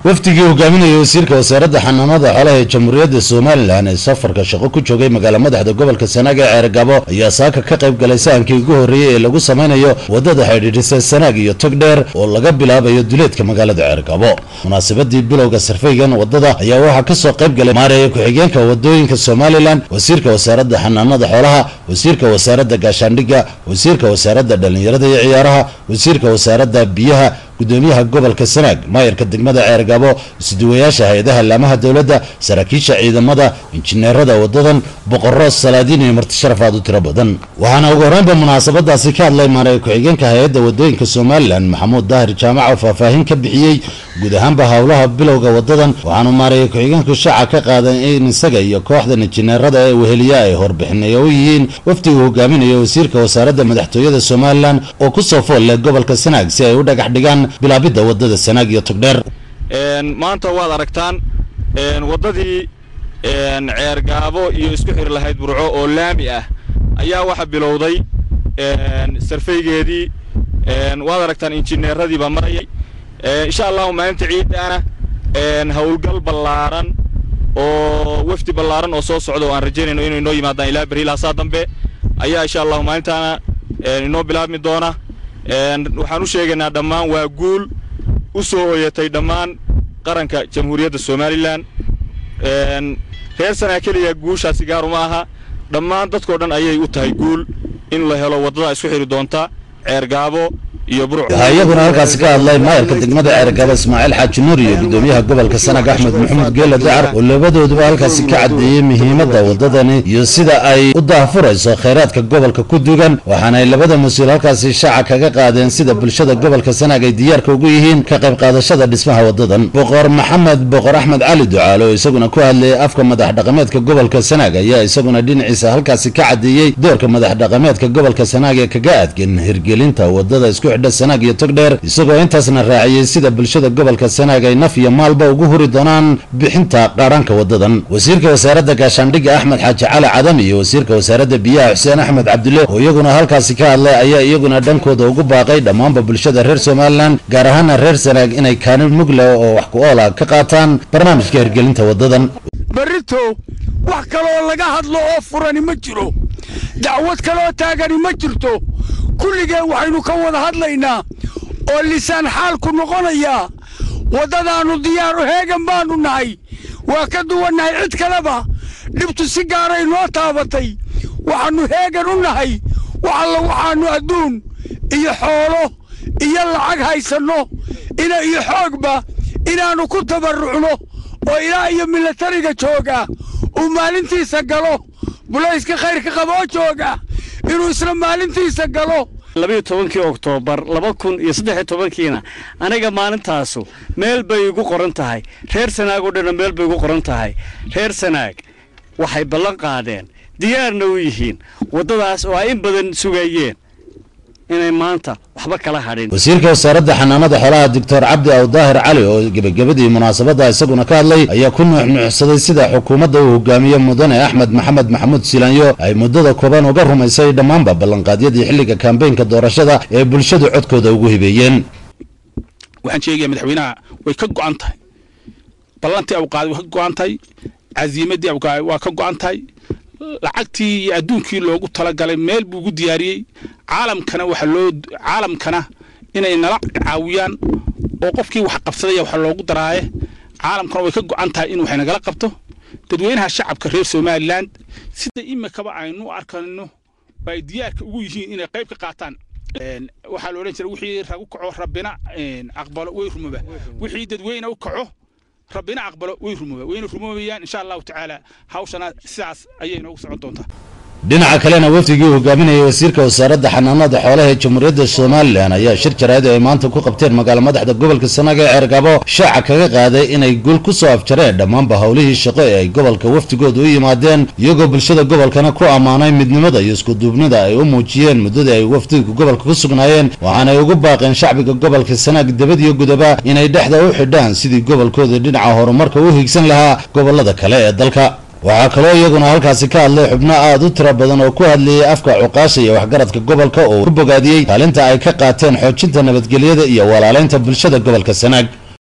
Wafdigii hogaaminayay wasiirka wasaaradda xanaanada xoolaha ee Jamhuuriyadda Somalilan ee safarka shaqo ku joogay magaala madaxda gobolka Sanaag ee Ceergabo ayaa saaka ka qayb galay sahankii ugu horreeyey ee lagu samaynayo wadada xidhiidhisa Sanaag iyo Togdheer oo laga bilaabayo duleedka magaalada Ceergabo. Munaasabadii bilowga sarfaygan wadada ayaa waxaa kasoo qayb galay maareeya ku-xigeenka wadooyinka Somalilan, wasiirka wasaaradda xanaanada xoolaha, wasiirka wasaaradda gaashaandhigga, wasiirka wasaaradda dhalinyarada iyo ciyaaraha, wasiirka wasaaradda biyaha, gudoomiyaha gobolka Sanaag, maayarka degmada Ceergabo, isduwayaasha hay-adaha laamaha dowladda, saraakiisha ciidamada, injineerada wadadan, boqorro, salaadiin iyo marti sharaf aad u tiro badan. Waxaana ugu horreynba munaasabadaasi ka hadlay maareeya ku-xigeenka hay-adda wadooyinka Somalilan, Maxamuud Daahir Jaamac, oo faahfaahin ka bixiyey guud ahaanba howlaha bilowga wadadan. Waxaanu maareeya ku-xigeenku shaaca ka qaaday in isaga iyo kooxdan injineerada ee weheliya ay horbixinayo u yihiin wafdigu hogaaminayo wasiirka wasaaradda madaxtooyada Somalilan oo kusoo fool leh gobolka Sanaag si ay u dhagax dhigaan bilaabidda wadada Sanaag iyo Togdheer. Maanta waad aragtaan waddadii Ceergaabo iyo isku xiri lahayd Burco oo laami ah ayaa waxa bilowday sarfaygeedii. Waad aragtaan, injineeradii baa marayay. Insha Allahu maalinta ciiddaana howlgal ballaaran oo wafdi ballaaran oo soo socda oo aan rajaynayno inay inoo yimaadaan ilaa berri ilaa saa dambe ayaa insha Allahu maalintaana inoo bilaabmi doona. Waxaan u sheegaynaa dhammaan waa guul u soo hoyatay dhammaan qaranka Jamhuuriyadda Somalilan. Reer Sanaa keliya guushaasi gaaruma aha, dhammaan dadkoo dhan ayay u tahay guul in la helo waddada isku xiri doonta Ceergaabo iyo Burco. Waxaa iyaguna halkaasi ka hadlay maayarka degmada Ceergabo, Ismaaciil Xaaji Nuur, iyo gudoomiyaha gobolka Sanaag, Axmed Maxamuud Geela Dacar, oo labadooduba halkaasi ka caddeeyey muhiimadda wadadani iyo sida ay u daahfurayso khayraadka gobolka ku dugan. Waxaana ay labada mas-uul halkaasi shaaca kaga qaadeen sida bulshada gobolka Sanaag ay diyaarka ugu yihiin ka qayb qaadashada dhismaha wadadan. Boqor Maxamed Boqor Axmed Cali Ducaale, oo isaguna ku hadlayay afka madax dhaqameedka gobolka Sanaag, ayaa isaguna dhinaciisa halkaasi ka caddeeyey doorka madax dhaqameedka gobolka Sanaag ee kaga aadgan hirgelinta wadada isku xidha Sanaag iyo Togdheer, isagoo intaasna raaciyey sida bulshada gobolka Sanaag ay naf iyo maalba ugu huri doonaan bixinta qaadhaanka wadadan. Wasiirka wasaaradda gaashaandhigga, Axmed Xaaji Cali Cadam, iyo wasiirka wasaaradda biyaha, Xuseen Axmed Cabdulle, oo iyaguna halkaasi ka hadlay, ayaa iyaguna dhankooda ugu baaqay dhammaanba bulshada reer Somalilan, gaar ahaana reer Sanaag, inay kaalin mug leh oo wax ku ool ah ka qaataan barnaamijka hirgelinta wadadan. Berrito wax kaloo laga hadlo oo furani ma jiro, dacwad kaloo taagani ma jirto. Kulligeen waxaynu ka wada hadlaynaa oo lisaan xaalku noqonayaa waddadaannu diyaaru heegan baannu nahay. Waa ka duwannahay cid kaleba, dhibtu si gaaray noo taabatay. Waxaannu heegan u nahay wax alla waxaannu adduun iyo xoolo iyo lacag haysanno ina iyo xoogba inaannu ku tabarrucno, oo ilaa iyo milatariga jooga uu maalintiisa galo, bulayska khayrka qaboo jooga inuu isla maalintiisa galo. 12-kii Oktoobar 2013-kiina aniga maalintaasu meel bay igu qoran tahay, reer Sanaag oo dhanna meel bay igu qoran tahay. Reer Sanaag waxay ballan qaadeen, diyaarna u yihiin waddadaas oo ay in badan sugayeen inay maanta waxba kala hadhin. Wasiirka wasaaradda xanaanada xoolaha, Doctor Cabdi Awdaahir Cali, oo gebagabadii munaasabadda isaguna ka hadlay, ayaa ku nuuxnuuxsaday sida xukuumadda uu hogaamiyo mudane Axmed Maxamed Maxamuud Silaanyo ay muddada kooban uga rumaysay dhammaanba ballanqaadyadii xilliga kambeynka doorashada ee bulshadu codkooda ugu hibeeyeen. Waxaan sheegayaa madaxweynaha way ka go'an tahay ballantii au qaaday, way ka go'an tahay casiimadii au qaaday, waa ka go'an tahay lacagtii iyo adduunkii loogu talagalay meel buu ugu diyaariyey. Caalamkana waxa loo caalamkana inay nala caawiyaan oo qofkii wax qabsadaya waxa loogu daraaye. Caalamkana way ka go'an tahay in wax nagala qabto. Dadweynaha shacabka reer Somaliland sida imikaba aynu arkayno bay diyaarka ugu yihiin inay qayb ka qaataan. Waxaa la odhan jiray wixii ragu kaco Rabbina aqbalo way rumoba, wixii dadweyne u kaco Rabbina aqbalo way rumoba, wayna rumobayaan insha Allahu tacaala. Hawshana sidaas ayay noogu socon doontaa. Dhinaca kalena, wafdigii hogaaminayay wasiirka wasaaradda xanaanada xoolaha ee Jamhuuriyadda Somalilan ayaa shir jaraa'id ay maanta ku qabteen magaala madaxda gobolka Sanaag ee Ceergabo shaaca kaga qaaday inay guul ku soo afjareen dhammaanba howlihii shaqo ee ay gobolka wafdigooda u yimaadeen, iyagoo bulshada gobolkana ku ammaanay midnimada iyo iskuduubnida ay u muujiyeen muddadii ay wafdigu gobolka ku sugnaayeen. Waxaanay ugu baaqeen shacbiga gobolka Sanaag debad iyo gudaba inay dhexda u xidhaan sidii gobolkooda dhinaca horumarka u higsan lahaa gobolada kale ee dalka. Waxaa kaloo iyaguna halkaasi ka hadlay xubno aada u tiro badan oo ku hadlayay afka cuqaasha iyo waxgaradka gobolka oo ku bogaadiyey kaalinta ay ka qaateen xoojinta nabadgelyada iyo walaaleynta bulshada gobolka Sanaag.